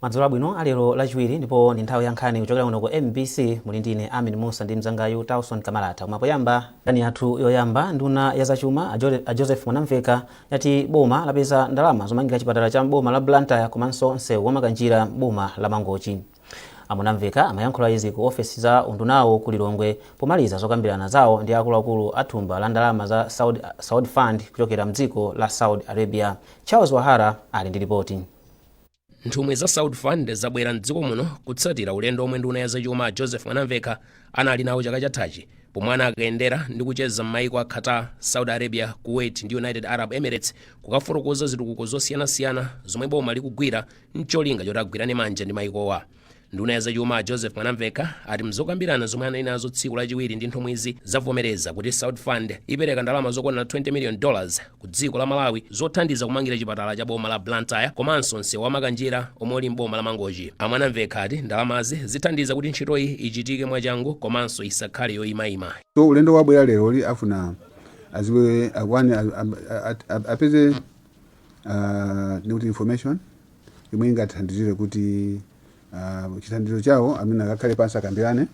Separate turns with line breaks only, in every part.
Madzulo abwino alero Lachiwiri, ndipo ndi nthawi ya nkhani kuchokera kuno ku MBC. Muli ndine Amin Musa ndi mzangayu Tauson Kamalata. Koma poyamba, nkhani yathu yoyamba: nduna ya zachuma a Joseph Mwanamveka yati boma lapeza ndalama zomangira chipatala cha boma la Blantyre komanso msewu wa Makanjira boma la Mangochi. A Mwanamveka amayankhula izi ku ofesi za undunawo ku Lilongwe pomaliza zokambirana zawo ndi akuluakulu a thumba la ndalama za Saudi Fund kuchokera mdziko la Saudi Arabia. Charles Wahara ali ndi ripoti.
Nthumwi za Saudi Fund zabwera mdziko muno kutsatira ulendo omwe nduna ya zachuma Joseph Mwanamveka anali nawo chaka chathachi, pomwe anakayendera ndi kucheza m'mayiko a Qatar, Saudi Arabia, Kuwait ndi United Arab Emirates kukafotokoza zitukuko zosiyanasiyana zomwe boma likugwira mcholinga choti agwirane manja ndi mayikowa. Nduna ya zachuma Joseph Mwanamveka ati mzokambirana zomwe anali nazo tsiku Lachiwiri ndi nthumwizi, zavomereza kuti Saudi Fund ipereka ndalama zokwana $20 million ku dziko la Malawi zothandiza kumangira chipatala cha boma la Blantyre komanso msewu wa Makanjira omwe uli mboma la Mangochi. Amwanamveka ati ndalamazi zithandiza kuti ntchitoyi ichitike mwachangu komanso isakhale yoyimayima.
So ulendo wabwera leroli afuna aziwe akwani apeze ndikuti information yomwe ingathandizire kuti chithandizo chawo amene akakhale pansi akambirane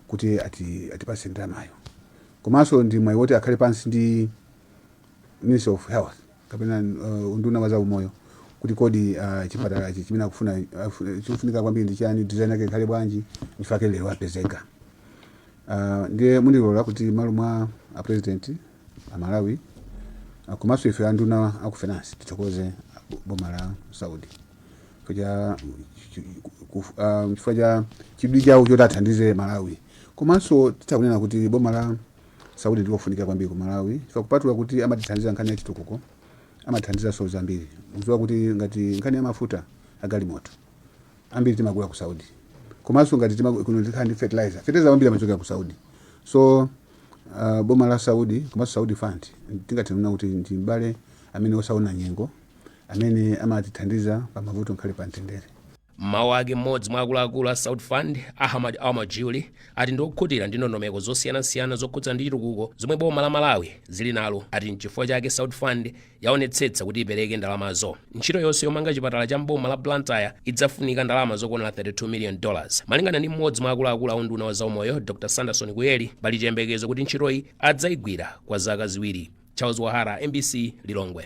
kuti atipase ndalamayo, komanso ndi mwayi woti akhale pansi ndi Ministry of Health kapena unduna wa zaumoyo kuti kodi chipatala ichi chimene akufuna chikufunika kwambiri ndi chani, design yake ikhale bwanji. Nchifukwa lero apezeka. Ndiye mundilola kuti malo mwa a President a Malawi komanso ife anduna aku Finance tithokoze boma la Saudi chifukwa cha chidwi chawo choti athandize Malawi. Komanso titha kuti boma la Saudi ndikofunika kwambiri ku Malawi chifukwa kupatula kuti amatithandiza nkhani ya chitukuko, amathandizanso zambiri. Mudziwa kuti ngati nkhani ya mafuta agalimoto ambiri timagula ku Saudi, komanso ngati kuno tikhala ndi fertilizer, fertilizer ambiri amachokera ku Saudi. So boma la Saudi komanso Saudi Fund tingathe kunena kuti ndi m'bale amene osaona nyengo, amene amatithandiza pa mavuto nkhale pa mtendere.
Mmawu ake, mmodzi mwa akuluakulu a Saudi Fund, Ahmad Almajuli, ati ndi okhutira ndi ndondomeko zosiyanasiyana zokhudzana ndi chitukuko zomwe boma la Malawi zili nalo. Ati nchifukwa chake Saudi Fund yaonetsetsa kuti ipereke ndalamazo. Ntchito yonse yomanga chipatala cha mboma la Blantyre idzafunika ndalama zokwana $32 million. Malingana ndi mmodzi mwa akuluakulu a unduna wa zaumoyo, Dr Sanderson Kuyeli, pali chiyembekezo kuti ntchitoyi adzayigwira kwa zaka 2. Charles Wahara, MBC, Lilongwe.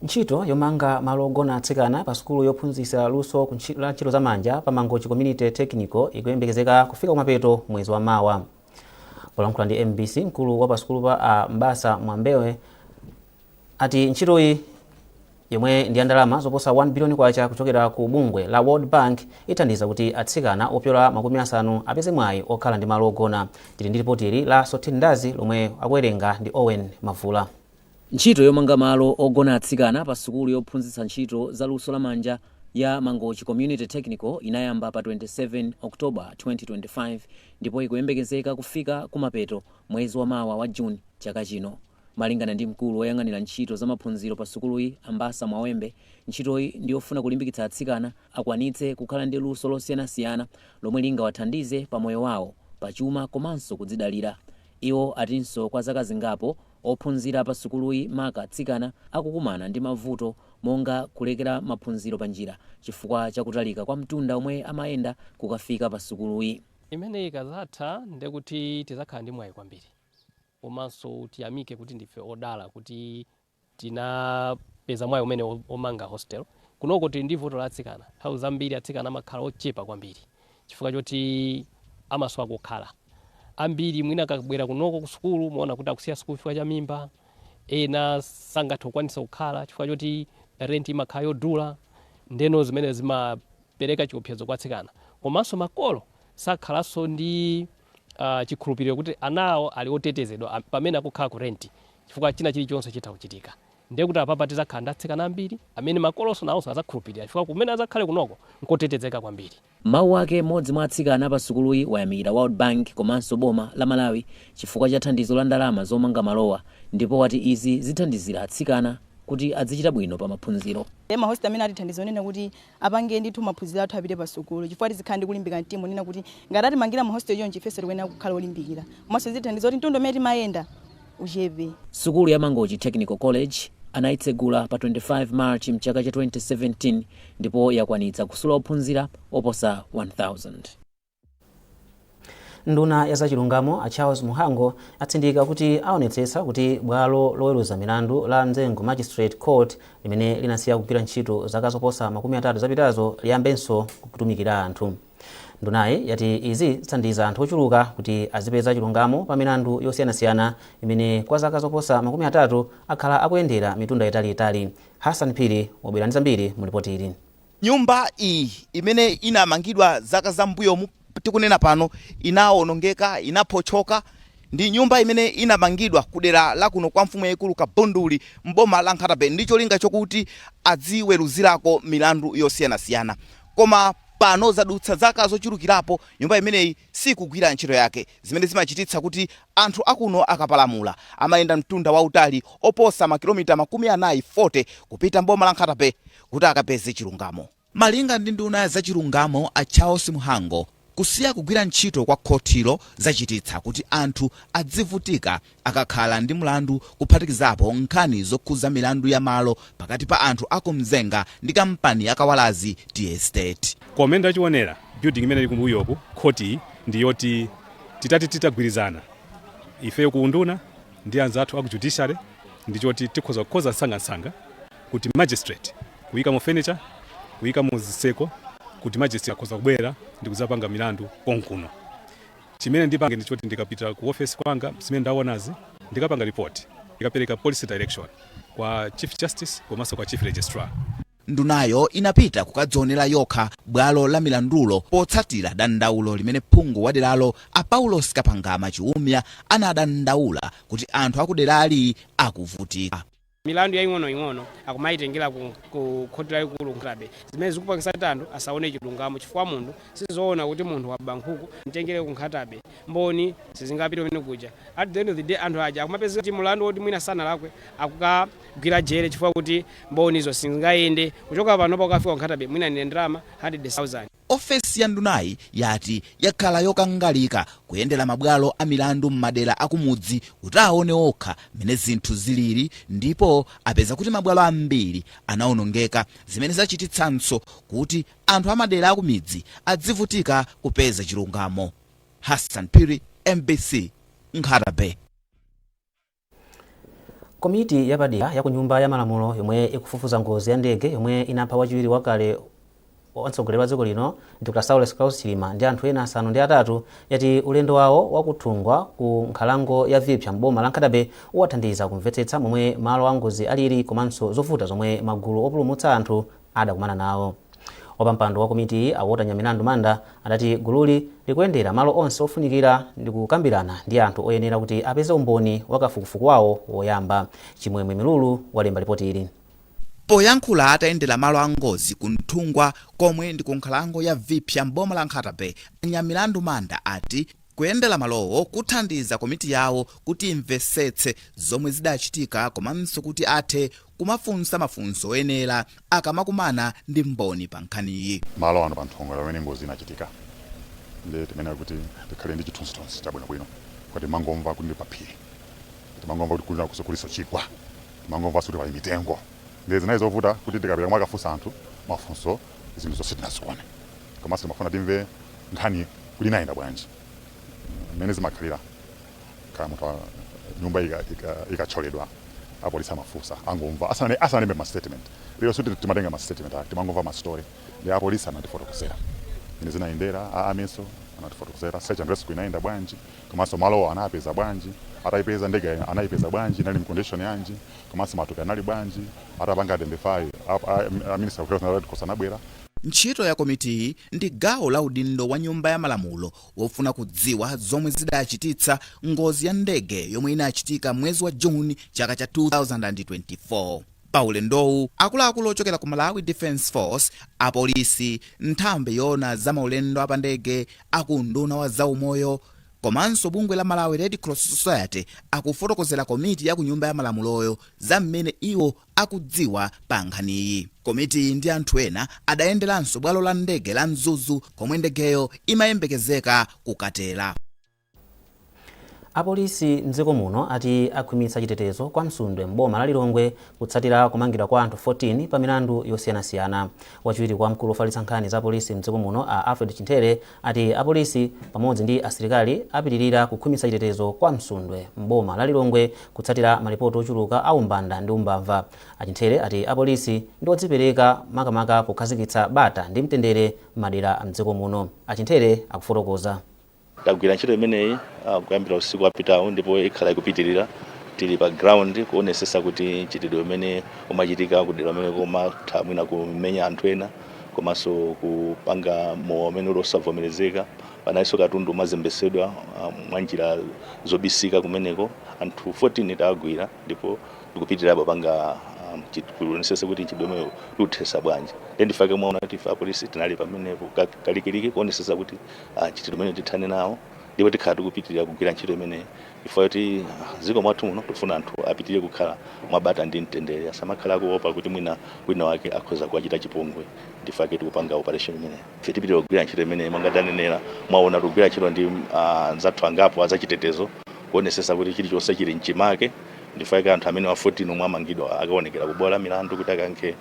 Ntchito yomanga malo ogona atsikana pa sukulu yophunzitsa luso la ntchito zamanja pa Mangochi Community Technical ikuyembekezeka kufika kumapeto mwezi wa mawa. Polankhula ndi MBC, mkulu wa pa sukulu pa a Mbasa Mwambewe ati ntchitoyi, yomwe ndi ya ndalama zoposa 1 biliyoni kwacha kuchokera ku bungwe la World Bank, ithandiza kuti atsikana opyola 50 apeze mwayi okhala ndi malo ogona. Tili ndi ripoti ili la Sotin Ndazi lomwe akuwerenga ndi Owen Mavula.
Ntchito yomanga malo ogona atsikana pa sukulu yophunzitsa ntchito za luso lamanja ya Mangochi Community Technical inayamba pa 27 October 2025 ndipo ikuyembekezeka kufika kumapeto mwezi wa mawa wa June chaka chino. Malingana ndi mkulu woyang'anira ntchito za maphunziro pa sukuluyi, Ambasa Mwawembe, ntchitoyi ndiyofuna kulimbikitsa atsikana akwanitse kukhala ndi luso losiyanasiyana lomwe lingawathandize pa moyo wawo, pachuma komanso kudzidalira. Iwo atinso kwa zaka zingapo ophunzira pa sukuluyi, maka atsikana, akukumana ndi mavuto monga kulekera maphunziro pa njira chifukwa chakutalika kwa mtunda omwe amayenda kukafika pa sukuluyi.
Imene ikazatha, ndekuti tizakhala ndi mwayi kwambiri, komanso tiyamike kuti ndife odala kuti tinapeza mwayi umene omanga hostel. Kunoko tili ndi vuto la atsikana. Nthawi zambiri atsikana amakhala ochepa kwambiri chifukwa choti amasowa kukhala. Ambiri mwina akabwera kunoko ku sukulu, muona kuti akusiya sukulu chifukwa cha mimba. Ena sangathe kukwanisa kukhala chifukwa choti rent imakhala yodula. Ndeno zimene zimapereka chiopsezo kwa atsikana, komanso makolo sakhalanso ndi chikhulupiriro kuti anawo ali otetezedwa pamene akukhala ku rent, chifukwa china chilichonse chitha kuchitika. Ndiye kuti apapa tizakhala ndi atsikana ambiri amene makolonso nawonso azakhulupirira, chifukwa kumene azakhale kunoko nkotetezeka kwambiri.
Mawu ake, mmodzi mwa atsikana pa sukuluyi wayamikira World Bank komanso boma la Malawi chifukwa cha thandizo la ndalama zomanga malowa, ndipo wati izi zithandizira atsikana kuti azichita bwino pa maphunziro.
Mahostel amene atithandiza onena kuti apange ndithu maphunziro athu apite pasukulu, chifukwa tizikhala ndi kulimbika mtima onena kuti ngati atimangira mahostel chonchi, ifenso tikuyenera kukhala olimbikira, komanso zithandiza kuti mtunda umene timayenda uchepe.
Sukulu ya Mangochi Technical College Anayitsegula pa 25 March mchaka cha 2017 ndipo yakwanitsa kusula ophunzira oposa 1000.
Nduna ya zachilungamo a Charles Mhango atsindika kuti aonetsetsa kuti bwalo loweruza milandu la Mzengo Magistrate Court, limene linasiya kugwira ntchito zaka zoposa 30 zapitazo, liyambenso kutumikira anthu. Ndunayi yati izi zithandiza anthu ochuluka kuti azipeza chilungamo pa milandu yosiyanasiyana imene kwa zaka zoposa 30 akhala akuyendera mitunda italiitali. Hassan Phiri wabwera ndi zambiri mu ripoti ili.
Nyumba iyi imene inamangidwa zaka zambuyomu, tikunena pano inawonongeka, inaphotchoka. Ndi nyumba imene inamangidwa kudera la kuno kwa mfumu yayikulu Kabunduli mboma la Nkhata Bay ndi cholinga chokuti adziweruzirako milandu yosiyanasiyana, koma pano zadutsa zaka zochulukirapo nyumba imeneyi sikugwira ntchito yake, zimene zimachititsa kuti anthu akuno akapalamula amayenda mtunda wautali oposa makilomita 40, 40, kupita mboma la Nkhata Bay kuti akapeze chilungamo. Malinga ndi nduna ya zachilungamo a Charles Mhango, kusiya kugwira ntchito kwa khotilo zachititsa kuti anthu adzivutika akakhala ndi mlandu, kuphatikizapo nkhani zokhuza milandu ya malo pakati pa anthu akumzenga ndi kampani ya Kawalazi Tea Estate.
Koma ndachionera building imene ili kumbuyoku, khoti, ndi yoti titati titagwirizana ifeyo ku unduna ndi anzathu aku judiciary, ndi choti tikhoza kukhoza msangamsanga kuti magistrate kuyika mu furniture, kuyika mu zitseko, kuti magistrate akhoza kubwera ndi kudzapanga milandu konkuno. Chimene ndipange ndi choti ndikapita ku office kwanga, zimene ndaonazi ndikapanga report, ndikapereka policy direction kwa Chief Justice komanso kwa Chief Registrar.
Ndunayo inapita kukadzionera yokha bwalo la milandulo potsatira dandaulo limene phungu wa deralo a Paulos Kapangama Chiumia anadandaula kuti anthu akuderali akuvutika.
Milandu yaing'onoing'ono akumayitengera ku khoti lalikulu Nkhata Bay, zimene zikupangisa kuti anthu asaone chilungamo, chifukwa munthu sizoona kuti munthu waba nkhuku mtengere ku Nkhata Bay, mboni sizingapite kumene kuja. At the end of the day, anthu aja akumapezeka kuti mulandu woti mwina sanalakwe akukagwira jere, chifukwa kuti mbonizo sizingayende kuchoka panopa kukafika ku Nkhata Bay, mwina ni ndalama 100,000.
Ofesi ya ndunayi yati yakhala yokangalika kuyendera mabwalo a milandu m'madera akumudzi kuti aone okha mmene zinthu zilili, ndipo apeza kuti mabwalo ambiri anawonongeka, zimene zachititsanso kuti anthu amadera akumidzi adzivutika kupeza chilungamo. Hassan Phiri, MBC, Nkhata Bay.
Komiti yapadera ya ku Nyumba ya Malamulo yomwe ikufufuza ngozi ya ndege yomwe inapha wachiwiri wakale wa mtsogoleri wa dziko lino Dr Saulos Klaus Chilima ndi anthu ena asanu ndi atatu yati ulendo wawo wakuthungwa ku nkhalango ya Vipya mboma la Nkhata Bay uwathandiza kumvetsetsa momwe malo a ngozi alili komanso zovuta zomwe magulu opulumutsa anthu adakumana nawo. Wapampando wa komitiyi a Walter Nyamilandu Manda adati gululi likuyendera malo onse ofunikira ndi kukambirana ndi anthu oyenera kuti apeze umboni wa kafukufuku wawo woyamba. Chimwemwe Milulu walemba ripoti ili.
Poyankhula atayendera malo a ngozi ku Nthungwa, komwe ndi ku nkhalango ya Vipya mboma la Nkhata Bay, Nyamilandu Manda ati kuyendera malowo kuthandiza komiti yawo kuti imvetsetse zomwe zidachitika komanso kuti athe kumafunsa mafunso oyenera akamakumana ndi mboni pa nkhaniyi.
Malo ano pa Nthungwa pamene ngozi inachitika, ndi timene kuti tikhale ndi chithunzithunzi chabwinobwino, kuti mangomva kuti ndi paphiri, timangomva kuti kulina kuliso chigwa, timangomvanso kuti pali mitengo. Ndi zinali zovuta kuti tikapita kumakafunsa anthu mafunso, zinthu zonse tinazione. Komanso timafuna timve nkhani kuti inayenda bwanji, mmene zimakhalira kaya munthu nyumba ikathyoledwa, apolisi amafunsa, angomva asanalembe ma statement. Lero sikuti timatenga ma statement ake, timangomva ma story. Ndi apolisi anatifotokozera mmene zinayendera, a army-nso anatifotokozera search and rescue inayenda bwanji, komanso malowo anapeza bwanji, atayipeza ndege anayipeza bwanji, inali mu condition yanji, komanso matupi anali bwanji atapanga identify. A Minister of Health na Red Cross anabwera.
Ntchito ya komitiyi ndi gawo la udindo wa Nyumba ya Malamulo wofuna kudziwa zomwe zidachititsa ngozi ya ndege yomwe inachitika mwezi wa Juni chaka cha 2024. Pa ulendowu, akuluakulu ochokera ku Malawi Defence Force, apolisi, nthambi yoona za maulendo apandege, akunduna wa zaumoyo komanso bungwe la Malawi Red Cross Society akufotokozera komiti ya ku Nyumba ya Malamuloyo za mmene iwo akudziwa pa nkhaniyi. Komiti ndi anthu ena adayenderanso bwalo la ndege la Mzuzu komwe ndegeyo imayembekezeka kukatera.
Apolisi mdziko muno ati akhwimitsa chitetezo kwa Msundwe m'boma la Lilongwe kutsatira kumangidwa kwa anthu 14 pa milandu yosiyanasiyana. Wachiwiri kwa mkulu ofalitsa nkhani za polisi mdziko muno, a Alfred Chinthere, ati apolisi pamodzi ndi asilikali apitirira kukhwimitsa chitetezo kwa Msundwe m'boma la Lilongwe kutsatira malipoti ochuluka a umbanda ndi umbava. A Chinthere ati apolisi ndi odzipereka, makamaka pokhazikitsa bata ndi mtendere m'madera mdziko muno. A Chinthere akufotokoza.
Tagwira ntchito imeneyi kuyambira usiku wapitawu ndipo ikhala ikupitirira. Tili pa ground kuonesesa kuti mchitidwe umene umachitika kudera umene kumatha mwina kumenya anthu ena komanso kupanga mowa umene uli osavomerezeka, panalinso katundu umazembesedwa mwa njira zobisika kumeneko. Anthu 14 tawagwira ndipo tikupitirirabe panga kuonesesa kuti mchitidwe umenewu tiuthesa bwanji. Then ndifake mwaona kuti ife apolisi tinali pamenepo kalikiliki kuonesesa kuti mchitidwe umene tithane nawo, ndipo tikhala tikupitirira kugwira ntchito imeneyi chifukwa kuti dziko mwathu muno tifuna anthu apitirire kukhala mwabata ndi mtendere, asamakhala kuopa kuti mwina wina wake akhoza kuwachita chipongwe. Ndifake tikupanga operation imeneyi. Ife tipitirira kugwira ntchito imeneyi. Monga tanenera, mwaona tikugwira ntchito ndi anzathu angapo azachitetezo kuonesesa kuti chilichonse chili mchimake. Ndifake anthu amene wa 14 omwe amangidwa akaonekera kubwalo la milandu kuti akayankhe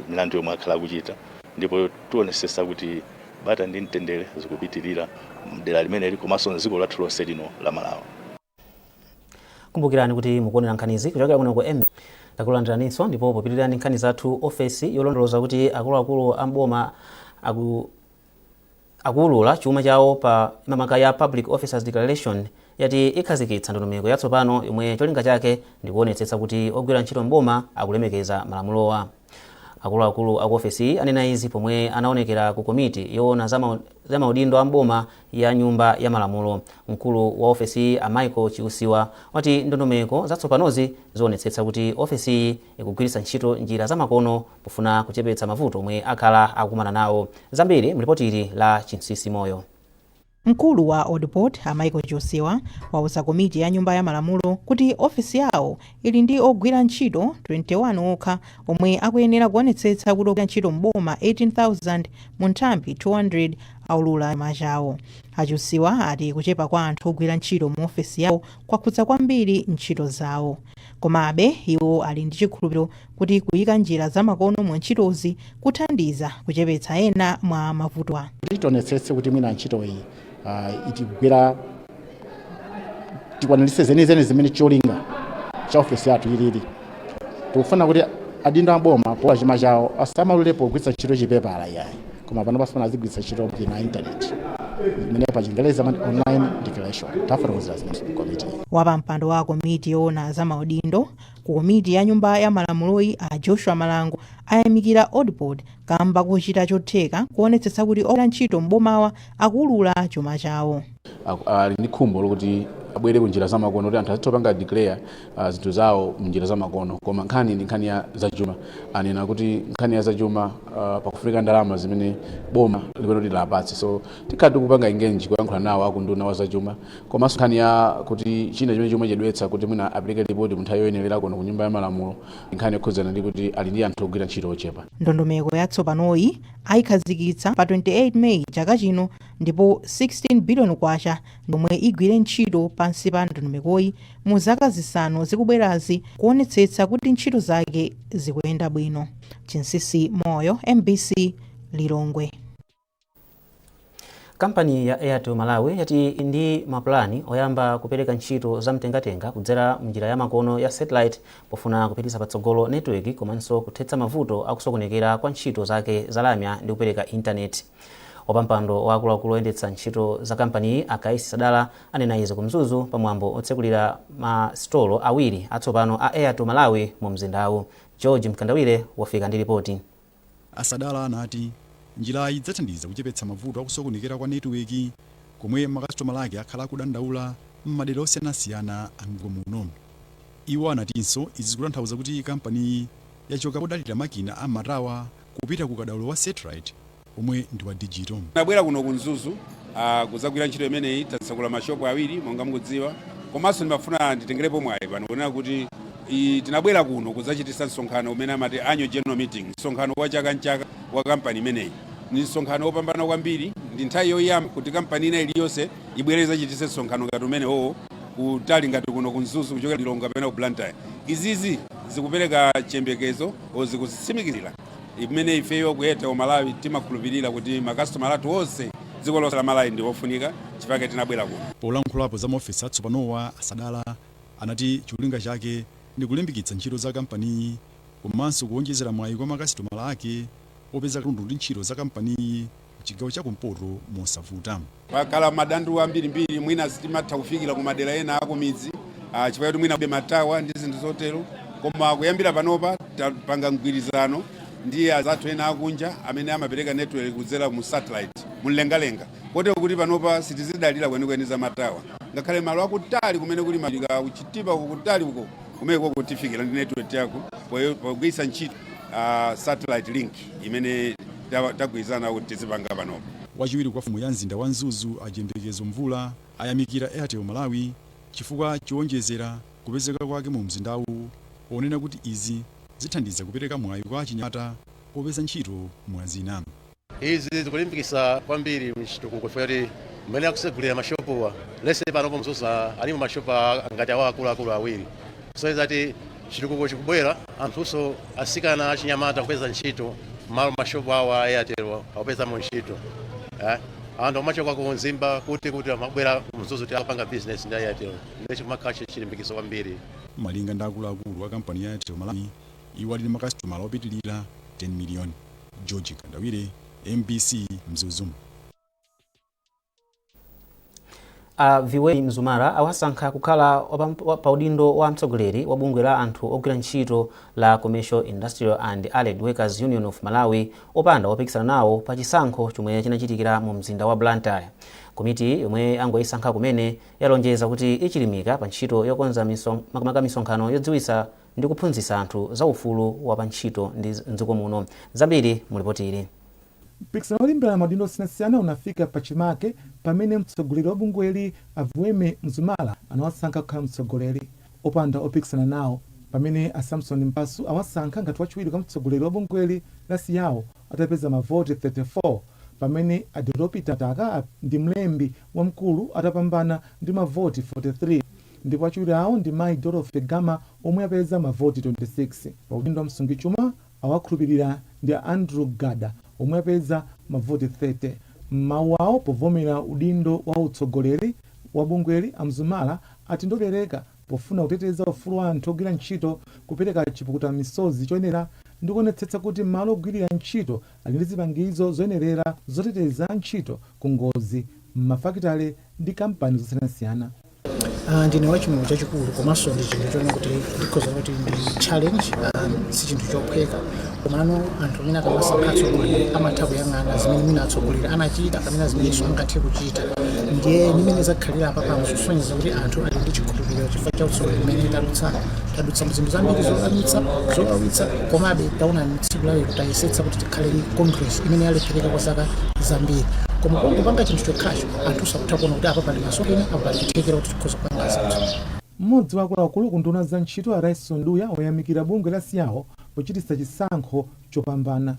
milandu yomwe akhala akuchita, ndipo tionesesa kuti bata ndi mtendere zikupitirira mdera limeneli komanso mdziko lathu lonse lino la Malawi.
Kumbukirani kuti mukuonera nkhanizi kuchokera kuno ku M. Takulandiraninso, ndipo popitirira nkhani zathu, ofesi yolondoloza kuti akuluakulu a mboma akuulula chuma chawo pa mamaka ya Public Officers Declaration yati ikhazikitsa ndondomeko yatsopano yomwe cholinga chake ndikuonetsetsa kuti ogwira ntchito mboma akulemekeza malamulowa. Akuluakulu aku ofesi anena izi pomwe anaonekera ku komiti yoona za maudindo a mboma ya Nyumba ya Malamulo. Mkulu wa ofesi, a Michael Chiusiwa, wati ndondomeko zatsopanozi zionetsetsa kuti ofesiyi ikugwiritsa ntchito njira zamakono pofuna kuchepetsa mavuto omwe akhala akukumana nawo. Zambiri mlipoti ili la Chinsisi Moyo.
Mkulu wa ODPOD, a Michael Chiusiwa, wauza komiti ya Nyumba ya Malamulo kuti ofesi yawo ili ndi ogwira ntchito 21 okha omwe akuyenera kuonetsetsa kuti ogwira ntchito mboma 18,000 mu nthambi 200 aulula chuma chawo. A Chiusiwa ati kuchepa kwa anthu ogwira ntchito mu ofesi yawo kwakhudza kwambiri ntchito zawo. Komabe iwo ali ndi chikhulupiriro kuti kuyika njira zamakono mu ntchitozi kuthandiza kuchepetsa ena mwa mavutowa.
Kuti tionetsetse kuti mwina ntchito iyi itigwira, tikwaniritse zenizeni zimene cholinga cha ofesi yathu ilili, tikufuna kuti adindo aboma pola chuma chawo asamaulule pogwiritsa ntchito chipepala iyayi, koma pano pasipano azigwiritsa ntchito na intaneti imene pa Chingerezi amati online declaration. Tafotokozera zimene komiti.
Wapampando wa komiti yoona za maudindo ku komiti ya Nyumba ya Malamuloyi, a Joshua Malango, ayamikira ODPOD kamba kochita chotheka kuonetsetsa kuti ogwira ntchito m'bomawa akuulula chuma chawo.
Ali ndi khumbo lokuti abwere ku njira zamakono kuti anthu azitha kupanga declare zinthu zawo mnjira zamakono, koma nkhani ndi nkhani ya zachuma. Anena kuti nkhani ya zachuma, pakufunika ndalama zimene boma limene kuti lapatse, so tikhala tikupanga engage kuyankhula nawo akunduna wa zachuma. Komanso nkhani ya kuti china chimene chomwe chedwetsa kuti mwina apereke ripoti mu nthawi yoyenerera kuno ku Nyumba ya Malamulo, nkhani yokhudzana ndi kuti ali ndi anthu ogwira ntchito ochepa.
Ndondomeko yatsopanoyi ayikhazikitsa pa 28 Meyi chaka chino, ndipo 16 biliyoni kwacha yomwe igwire ntchito pansi pa ndondomekoyi mu zaka 5 zikubwerazi kuonetsetsa kuti ntchito zake zikuyenda bwino. Chinsisi Moyo, MBC, Lilongwe.
Kampani ya Airtel Malawi yati ndi mapulani oyamba kupereka ntchito za mtengatenga kudzera mnjira ya makono ya satellite pofuna kupititsa patsogolo network komanso kuthetsa mavuto akusokonekera kwa ntchito zake za lamya ndi kupereka intaneti. Wapampando wa akuluakulu oyendetsa ntchito za kampaniyi, a Kaisi Sadala, anena izi ku Mzuzu pamwambo otsekulira masitolo awiri atsopano a Airtel Malawi mu mzindawu. George Mkandawire wafika ndi ripoti.
A Sadala anati njirayi idzathandiza kuchepetsa mavuto akusokonekera kwa netiweki komwe makasitomala ake akhala akudandaula m'madera osiyanasiyana a mdziko muno. Iwo anatinso izi zikutanthauza kuti kampaniyi yachoka podalira makina a matawa kupita ku kadaulo wa satellite omwe ndi wa digital.
Nabwera kuno ku Mzuzu kudzagwira ntchito imeneyi. Tatsekula mashopu awiri monga mukudziwa, komanso ndimafuna nditengerepo mwayi pano kunena kuti tinabwera kuno kudzachititsa msonkhano umene amati annual general meeting, msonkhano wa chaka nchaka wa kampani imeneyi. Ndi msonkhano wopambana kwambiri. Ndi nthawi yoyamba kuti kampani ina iliyonse ibwere idzachititse msonkhano ngati umenewowo. Kutali ngati kuno ku Mzuzu, kuchokera Lilongwe kapena ku Blantyre. Izizi zikupereka chiyembekezo o zikutsimikizira imene ifeyo ku Airtel Malawi timakhulupirira kuti makasitomala athu onse dziko lonse la Malawi ndi ofunika, chifukwa tinabwera kuno.
Polankhulapo za maofesi atsopanowa, Asadala anati cholinga chake ndi kulimbikitsa ntchito za kampaniyi komanso kuwonjezera mwayi kwa makasitomala ake opeza katundu ndi ntchito za kampaniyi mchigawo chakumpoto mosavuta.
Pakhala madandaulo ambirimbiri, mwina sitimatha kufikira ku madera ena akumidzi chifukwa kuti mwina ma tower ndi zinthu zotero, koma kuyambira panopa tapanga mgwirizano ndi azathu ena akunja amene amapereka network kudzera mu satellite mumlengalenga, kotero kuti panopa sitizidalira kwenikweni za ma tower. Ngakhale malo akutali kumene kuli malika ku Chitipa uko, kutali uko, kumene kutifikira ndi network yako pogwiritsa ntchito satellite link imene tagwirizana kuti tizipanga panopa.
Wachiwiri kwa mfumu ya mzinda wa Mzuzu, Achiyembekezo Mvula, ayamikira Airtel Malawi chifukwa chowonjezera kupezeka kwake mu mzindawu, ponena kuti izi zithandiza kupereka mwayi kwa achinyamata popeza ntchito, mwazina.
Izi zikulimbikitsa kwambiri mchitukuko chifukwa kuti mmene akusegulira mashopuwa lese panopo Mzuzu alimo mashopu ngati awa akuluakulu awiri, kusonyeza kuti chitukuko chikubwera, anthunso asikana achinyamata kupeza ntchito malo mashopu awa a Airtel akupezamo ntchito. Anthu amachoka ku Mzimba kuti amabwera ku Mzuzu kuti akapanga business ndi Airtel, ndiye chikumakhala chilimbikitso kwambiri.
Malinga ndi akuluakulu a kampani ya Airtel Malawi, iwo ali ndi makasitomala opitilira 10 miliyoni. George Kandawire, MBC, Mzuzu.
A Viwe Mzumara awasankha kukhala pa udindo wa mtsogoleri wa bungwe la anthu ogwira ntchito la Commercial, Industrial and Allied Workers Union of Malawi opanda wopikisana nawo pa chisankho chomwe chinachitikira mu mzinda wa Blantyre. Komiti yomwe angoyisankha kumene yalonjeza kuti ichilimika pa ntchito yokonza makamaka misonkhano yodziwitsa ndi kuphunzitsa anthu za ufulu wa pa ntchito ndi mdziko muno. Zambiri mu ripoti ili.
Mpikisano wolimbirana maudindo osiyanasiyana unafika pachimake pamene mtsogoleri wa bungweli, Avueme Mzumara, anawasankha kukhala mtsogoleri opanda opikisana nawo, pamene a Samson Mpasu awasankha ngati wachiwiri kwa mtsogoleri wa bungweli la SIAO atapeza mavoti 34, pamene a Deropita Taka ndi mlembi wamkulu atapambana ndi mavoti 43, ndipo achiwiri awo ndi mayi Dorothy Gama omwe apeza mavoti 26. Pa udindo wa msungichuma awakhulupirira ndi a Andrew Gada omwe apeza mavoti 30. M'mawu awo povomera udindo wa utsogoleri wa bungweli, a Mzumara ati ndopereka pofuna kuteteza ufulu wa anthu ogwira ntchito, kupereka chipukuta misozi choyenera ndi kuonetsetsa kuti malo ogwirira ntchito ali ndi zipangizo zoyenerera zoteteza ntchito ku ngozi m'mafakitale ndi kampani zosiyanasiyana.
Ndine wachimwemwe chachikulu, komanso ndi chinthu chonena kuti ndikhoza kuti ndi challenge, si chinthu chophweka. Komano anthu amene akamasankha atsogoleri amatha kuyang'ana zimene mwina atsogoleri anachita kapena zimenenso angathe kuchita. Ndiye ndimene zakhalira apa pano, zikusonyeza kuti anthu ali ndi chikhulupiriro chifukwa cha utsogoleri umene tadutsa. Tadutsa mzinthu zambiri zodabwitsa, zowawitsa, komabe taona tsiku lalero tayesetsa kuti tikhale ndi congress imene yalephereka kwa zaka zambiri. Koma pongopanga chinthu chokhacho, anthu sakutha kuona kuti apa pali masomphenya, apa pali kuthekera kuti tikhoza kupanga zinthu.
Mmodzi wa akuluakulu ku nduna za ntchito, a Ryson Duya, wayamikira bungwe la SIAO pochititsa chisankho chopambana.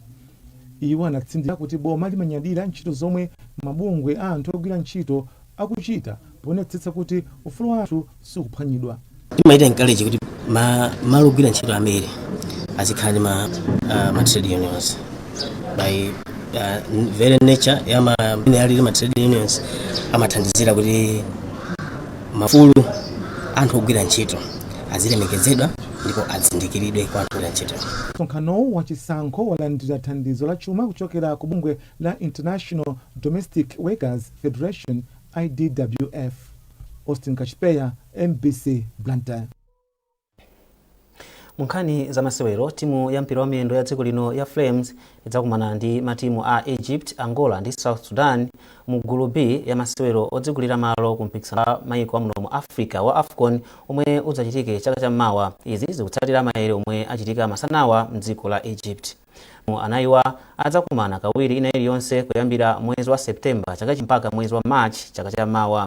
Iwo anatsindika kuti boma limanyadira ntchito zomwe mabungwe a anthu ogwira ntchito akuchita poonetsetsa kuti ufulu wa anthu sukuphwanyidwa.
Timaita encourage kuti malo ogwira ntchito ambiri azikhala ndi ma trade unions. By very nature ya mmene alili ma trade unions, amathandizira kuti maufulu anthu ogwira ntchito azilemekezedwa ndipo azindikiridwe kwa anthu ogwira ntchito.
Msonkhanowu wa chisankho walandira thandizo la chuma kuchokera ku bungwe la International Domestic Workers Federation, IDWF. Austin Kachipeya, MBC, Blantyre.
Mu nkhani za masewero, timu ya mpira wa miyendo ya dziko lino ya Flames idzakumana ndi matimu a Egypt, Angola ndi South Sudan mu gulu B ya masewero odzigulira malo ku mpikisano wa maiko amuno mu Africa wa AFCON omwe udzachitike chaka cham'mawa. Izi zikutsatira maere omwe achitika masanawa mdziko la Egypt. Mu anayiwa adzakumana kawiri ina iliyonse kuyambira mwezi wa September chaka mpaka mwezi wa March chaka cham'mawa.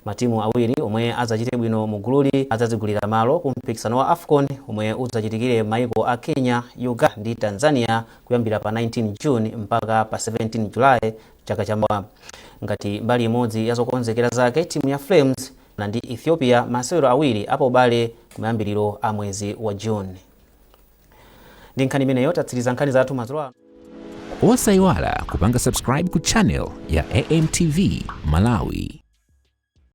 Matimu awiri omwe adzachite bwino mu gululi adzadzigulira malo ku mpikisano wa AFCON omwe udzachitikire maiko a Kenya, Uganda ndi Tanzania kuyambira pa 19 June mpaka pa 17 July chaka cham'mawa. Ngati mbali imodzi ya zokonzekera zake, timu ya Flames Ndi Ethiopia masewero awiri apaubale kumayambiriro a mwezi wa June. Ndi nkhani imeneyo tatsiriza nkhani zathu madzulo ano.
Osayiwala kupanga subscribe ku channel ya AMTV Malawi.